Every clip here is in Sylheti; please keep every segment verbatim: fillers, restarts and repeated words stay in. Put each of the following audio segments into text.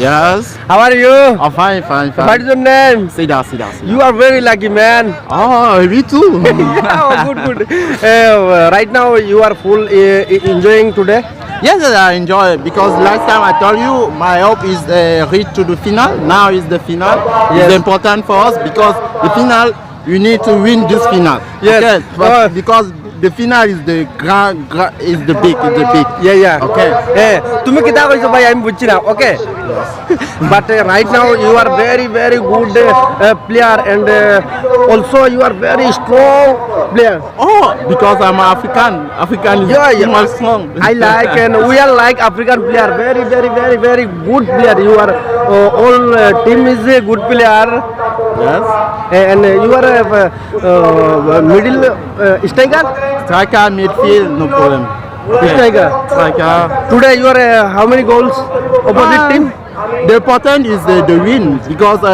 Yes. How are you? Oh, fine, fine, fine. What is your name? Sit down, sit down, sit down. You are very lucky, man. Oh, me too. Oh, good, good. Uh, right now you are full uh, enjoying today. Yes, I enjoy it because last time I told you my hope is uh, reach to the final. Now is the final. Yes. It's important for us because the final you need to win this final. Yes. Okay, but Oh. Because the final is the grand, grand is the big, is the big. Yeah, yeah. Okay. Eh, তুমি কিতা কইছো ভাই, আমি বুঝছি না। Okay. But uh, right now you are very, very good uh, uh, player, and uh, also you are very strong player. Oh, because I'm African. African is Yeah, too yeah. much strong. I like and we are like African player. Very, very, very, very good player. You are uh, all uh, team is a good player. Yes. And uh, you are a uh, uh, middle uh, striker. Striker, midfield, no problem. Striker. Striker. Today you are uh, how many goals opposite Ah, team? The important is the, the win because uh,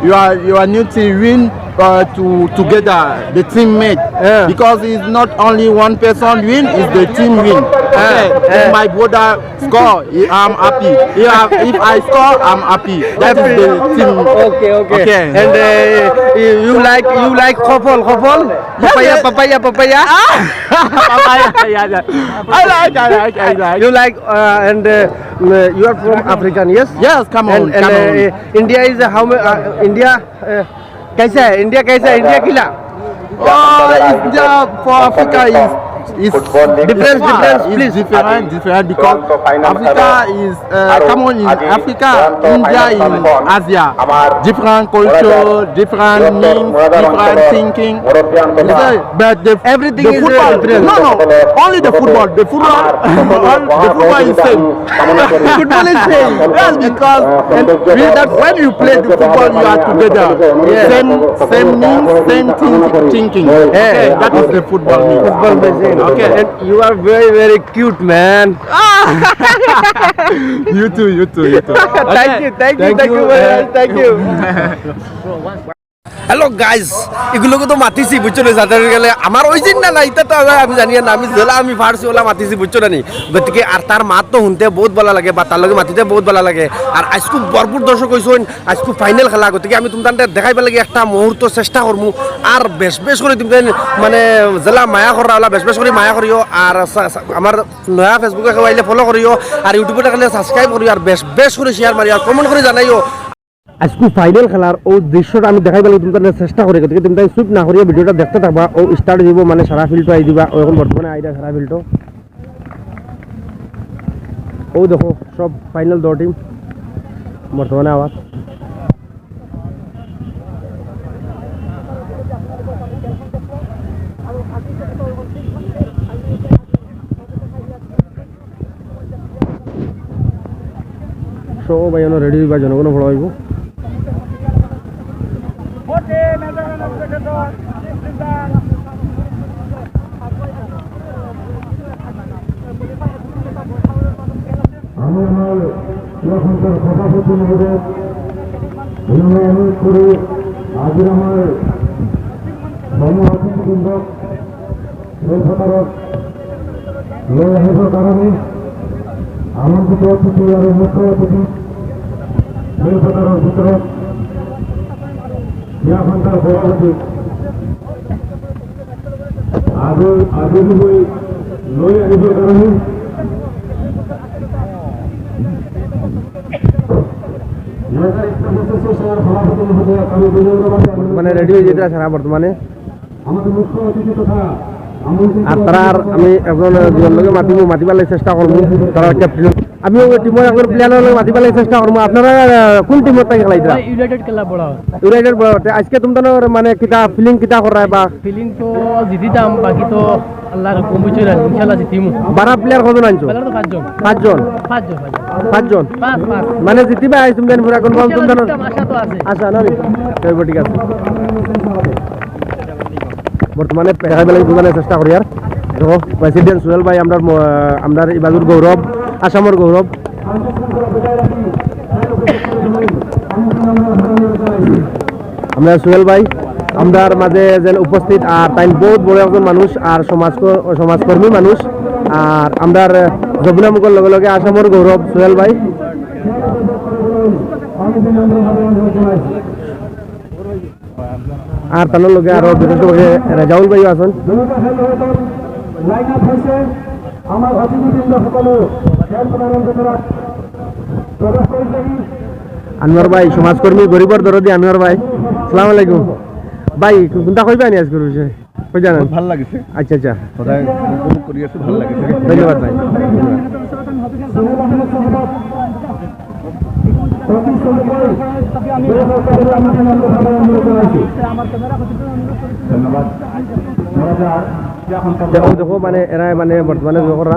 you are you are need to win uh, to together the teammate. Yeah. Because it's not only one person win, it's the team win. Okay. Yeah. If my brother score, I'm happy. If I, if I score, I'm happy. That is the team. Okay, okay. Okay. And uh, you like you like kofol, kofol? Papaya, Yes. Papaya, papaya. Papaya, yeah, yeah. I like, I like, I like. You like uh, and uh, you are from African, yes? Yes, come on, And, and come on. Uh, India is how many? Uh, India uh, कैसा है? India कैसा है? India किला? Oh, India for Africa is is Difference, far. Difference, It's please. Different, different because Africa is uh, come on in Africa, India in Asia, different culture, different names, different thinking. You see, but the Everything the is football, different. No, no, only the football. The football, all the football is same. Football is same. Yes, because when, when you play the football, you are together. Yeah. Same, same means, same thing, thinking. Okay, that is the football means. Football is same. Okay. And you are very, very cute, man. You too, you too, you too. Thank you, thank you, thank you very much. Thank you. Hello guys, এগুলোকে তো মাতিছি, বুঝছো না? যাদের গেলে আমার ওই দিন না, না, এটা তো আর আমি জানি না, আমি যেলা আমি পারছি ওলা মাতিছি, বুঝছো না নি? গতিকে আর তার মাত তো শুনতে বহুত ভালা লাগে, বা তার লগে মাতিতে বহুত ভালা লাগে। আর আইজকু ভরপুর দর্শক অইছইন, আইজকু ফাইনাল খেলা, গতিকে আমি তুমতানরে দেখাইবার লাগি একটা মুহূর্ত চেষ্টা করমু। আর বেশ বেশ করি তুমতান মানে যেলা মায়া কররা ওলা বেশ বেশ করি মায়া করিও। আর সা-, সা-, আমার নয়া Facebook-এ কেউ আইলে ফলো করিও, আর YouTube-এ থাকলে সাবস্ক্রাইব করিও, আর বেশ বেশ করি শেয়ার মারিও, আর কমেন্ট করি জানাইও। আইজকু ফাইনাল খেলার অউ দৃশ্যটা আমি দেখাইবার লাগি তুমতানরে চেষ্টা করি, গতিকে তুমতান চুপ না করিয়া ভিডিওটা দেখতে থাকবা। অউ স্টার্ট অইযিবো, মানে সারা ফিল্ডটা আইযিবা, অউ এখন বর্তমানে আইরা সারা ফিল্ডটা। অউ দেখো, সব ফাইনাল দুই টিম বর্তমানে আওয়ার। সবাই অনো রেডি অইবা, জনগণ বড় অইবো। আমি আমার এলাকার সভাপতি মহোদয়, বিনয় অনুরোধ করি, আজকের আমার জন্মদিন কেন্দ্র খেলপথারর লয়া হেফর কারণে আমন্ত্রিত অতিথি আর মুখ্য অতিথি খেলপথারর ভিতরে এলাকার সভাপতি আগে আগে বই লয়া হেফর কারণে এলাকার সভাপতি মহোদয়, আমি বিনয় অনুরোধ করি, মানে রেডি অইযিতা সারা বর্তমানে। আমাদের মুখ্য অতিথি তথা আমন্ত্রিত আর তারার আমি একজন দুইজন লগে মাতিমু, মাতিবার লাগি চেষ্টা করমু। তারার ক্যাপ্টেন, আমি অউ টিমর একজন প্লেয়ারর লগে মাতিবার লাগি চেষ্টা করমু। আপনারা আহ, কোন টিমর থাকি খেলাইতরা? ইউনাইটেড ক্লাব বড়। ইউনাইটেড বড়। তে আইজকে তুমতানর মানে কিতা ফিলিং কিতা কররায় বা? ফিলিং তো জিতিতাম, বাকি তো আল্লাহর হুকুম, বুঝছো না, ইনশাআল্লাহ জিতিমু। বারা প্লেয়ার কয়জন আনছো? খেলা তো পাঁচজন। পাঁচজন? পাঁচজন, পাঁচজন। পাঁচজন? পাঁচ, পাঁচ। মানে জিতিবা আইজ তুমতান পুরা কনফার্ম ইনশাআল্লাহ তুমতানর? জিতিতাম, আশা তো আছে। আচ্ছা, না নি? ঠিক আছে। বর্তমানে দেখাইবার লাগি বুঝানোর চেষ্টা করি আর। দেখো, প্রেসিডেন্ট সোহেল ভাই, আমরার ম-, আমরার ইবাদুর গৌরব, আসামর গৌরব। আমরা সোহেল ভাই, আমরার মাঝে যেন উপস্থিত, আর তাইন বহুত বড় একজন মানুষ, আর সমাজ ক-, সমাজকর্মী মানুষ, আর আমরার জবুনা মুখর লগে লগে আসামর গৌরব সোহেল ভাই। আর তার লগে আরো বিশেষভাবে রেজাউল ভাইও আছেন। লাইন আপ হয়েছে। আমার অতিথিবৃন্দ সকলে খেয়াল করার অনুরোধ করা। প্রবেশ করেছেন। আনোয়ার ভাই, সমাজকর্মী, গরিবর দরদি আনোয়ার ভাই। সালাম আলাইকুম। ভাই, কোনটা কইবা নি আজকের বিষয়ে? কই জানান? বহুত ভালা লাগিছে। আচ্ছা, আচ্ছা। সদায় উপভোগ করি আছি, ভালা লাগিছে। ধন্যবাদ ভাই। ধন্যবাদ। দেখো, দেখো, মানে, এরা, মানে, বর্তমানে যে করা।